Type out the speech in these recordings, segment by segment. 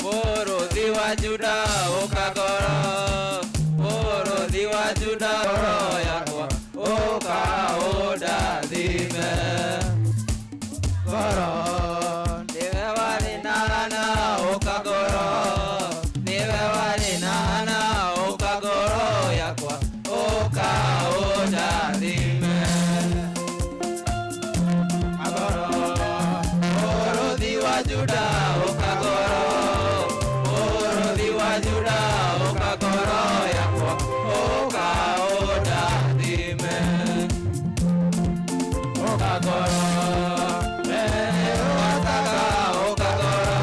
Mũrũthi wa Juda ũka ngoro, mũrũthi wa Juda ngoro yakwa ũka ũndathime. Ngoro nĩwe warĩ na Hana ũka ngoro, nĩwe warĩ na Hana ũka ngoro yakwa ũka ũndathime. Ngoro mũrũthi wa Juda ũka ngoro, mũrũthi wa Juda ũka ngoro yakwa ũka ũndathime. Ũka ngoro nĩũhotaga, ũka ngoro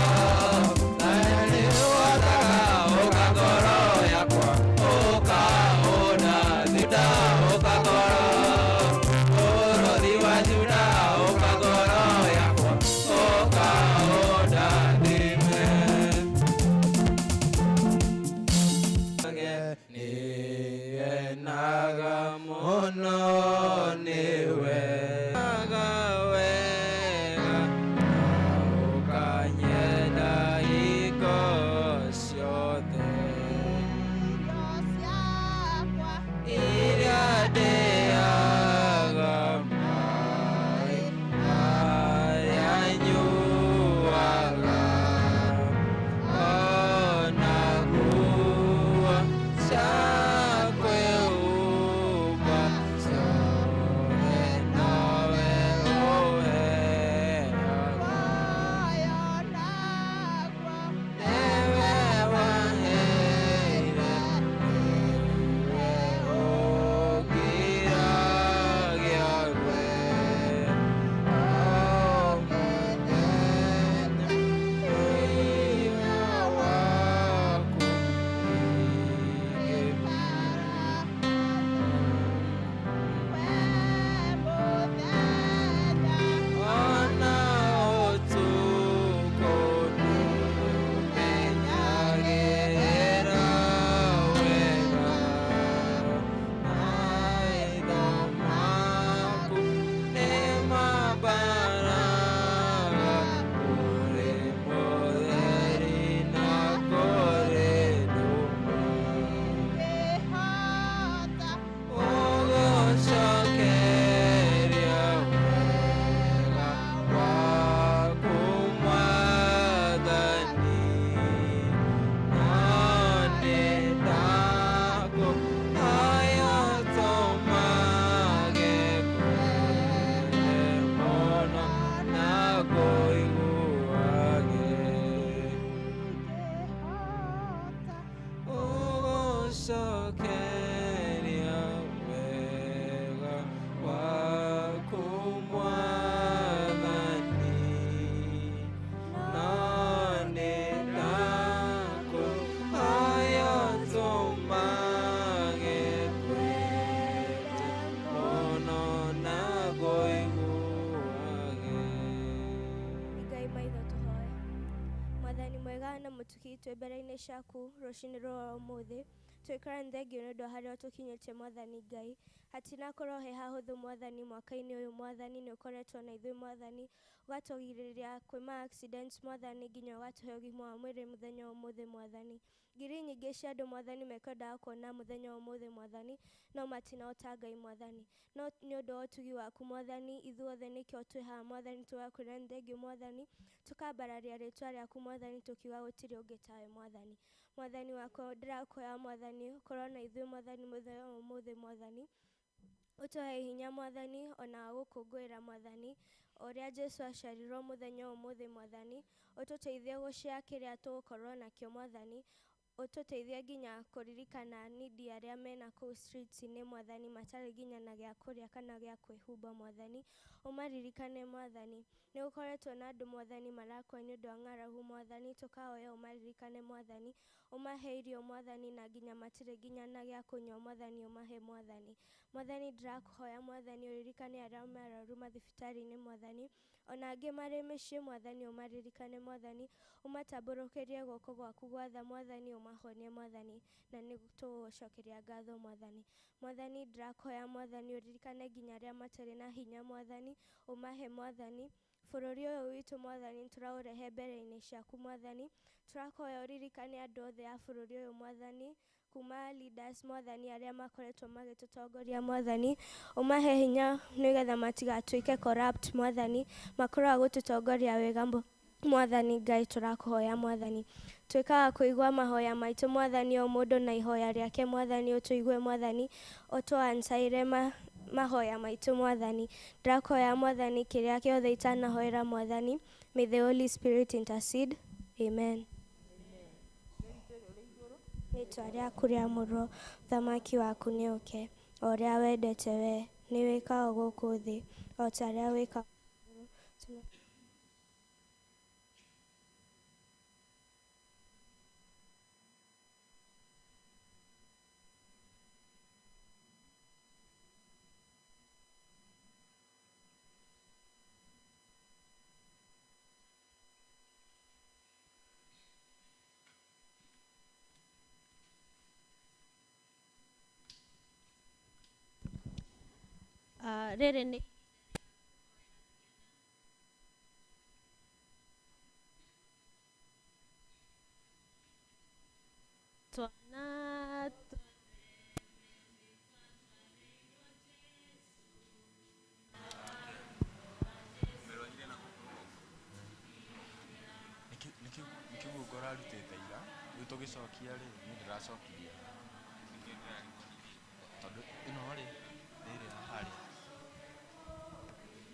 nĩũhotaga, ũka ngoro yakwa ũka ũndathime. Ũka ngoro mũrũthi wa Juda ũka ngoro yakwa ũka ũndathime. Nĩngenaga mũno nĩwe wega ũkanyenda hingo ciothe iria ndĩaga maĩ marĩa nyuaga ona nguo cia kwĩhumba ciothe nowe ũheaga. Nĩwe waheire, nĩwe ũngiragia o mũthenya hinya waku ingĩmenya. Ona ũtukũ nĩũmenyagĩrĩra wega, maitho maku nĩmambaraga kũrĩ mũtheri na kũrĩ nduma. Ũgũcokeria wega waku Mwathani, no nĩndakũhoya ũtũmage ngwende mũno na ngũiguage. Ũgũcokeria wega waku Mwathani, no nĩndakũhoya ũtũmage ngwende mũno na ngũiguage. Ngai maitho tũhoe. Mwathani mwega na mũtugi, twĩ mbere-inĩ ciaku rũcinĩ rwa ũmũthĩ, twĩkara nĩ thengio nĩ ũndũ wa harĩa ũtũkinyĩtie. Mwathani Ngai, hatinakorwo he hahũthũ. Mwathani, mwaka-inĩ ũyũ, Mwathani, nĩ ũkoretwo na ithuĩ. Mwathani, ũgatũgirĩrĩria kwĩ ma accidents. Mwathani, nginya ũgatũhe ũgima wa mwĩrĩ mũthenya wa ũmũthĩ. Mwathani, ngiri nyingĩ cia andũ, Mwathani, mekwendaga kuona mũthenya wa ũmũthĩ, Mwathani, no matinahota. Ngai Mwathani, no nĩ ũndũ wa ũtugi waku, Mwathani, ithuothe nĩkĩo twĩ haha. Mwathani, tũgakwĩra nĩ thengio. Mwathani, tũkambararia rĩtwa rĩaku. Mwathani, tũkiuga gũtirĩ ũngĩ tawe. Mwathani, Mwathani wakwa, ndĩrakuhoya, Mwathani, ũkorwo na ithuĩ. Mwathani, mũthenya wa ũmũthĩ, Mwathani, ũtũhe hinya, Mwathani, ona wa gũkũngũĩra, Mwathani, ũrĩa Jesu aciarirwo mũthenya wa ũmũthĩ. Mwathani, ũtũteithie gũcĩa kĩrĩa tũgũkorwo nakĩo. Mwathani, ũtũteithie nginya kũririkana nidi arĩa mena kũu streets-inĩ. Mwathani, matarĩ nginya na gĩa kũrĩa kana gĩa kwĩhumba. Mwathani, ũmaririkane. Mwathani, nĩ gũkoretwo na andũ, Mwathani, marakua nĩ ũndũ wa ng'aragu. Mwathani, tũkahoya ũmaririkane. Mwathani, ũmahe irio. Mwathani, na nginya matirĩ nginya na gĩa kũnyua. Mwathani, ũmahe. Mwathani, Mwathani, ndĩrakũhoya, Mwathani, ũririkane arĩa me arwaru mathibitarĩ-inĩ. Mwathani, ona angĩ marĩ mĩciĩ. Mwathani, ũmaririkane. Mwathani, ũmatambũrũkĩrie guoko gwaku gwatha. Mwathani, ũmahonie. Mwathani, na nĩ tũgũgũcokeria ngatho. Mwathani, Mwathani, ndĩrakũhoya, Mwathani, ũririkane nginya arĩa matarĩ na hinya. Mwathani, ũmahe. Mwathani, Bũrũri ũyũ witũ Mwathani nĩtũraũrehe mbere-inĩ ciaku Mwathani. Tũrahoya ũririkane andũ othe a bũrũri ũyũ Mwathani, kuma leaders Mwathani arĩa makoretwo magĩtũtongoria Mwathani, ũmahe hinya nĩgetha matigatuĩke corrupt Mwathani, makorwo a gũtũtongoria wega Mwathani Ngai tũrakũhoya Mwathani. Tuĩka wa kũigua mahoya maitũ Mwathani, o mũndũ na ihoya rĩake Mwathani, ũtũigue Mwathani, ũtũ-answer mahoya maitũ Mwathani. Ndĩrakũhoya Mwathani kĩrĩa gĩothe itanahoera Mwathani, may the Holy Spirit intercede. Amen. Rĩtwa rĩaku rĩamũrwo, ũthamaki waku nĩ ũke, o ũrĩa wendete we, nĩ wĩkagwo gũkũ thĩ, o ta ũrĩa wĩkagwo igũrũ. Rĩrĩ nĩ twana Nĩkĩguo ngorarutĩte ira rĩu tũgĩcokia rĩ niĩ ndĩracokirie tondũ ĩno rĩ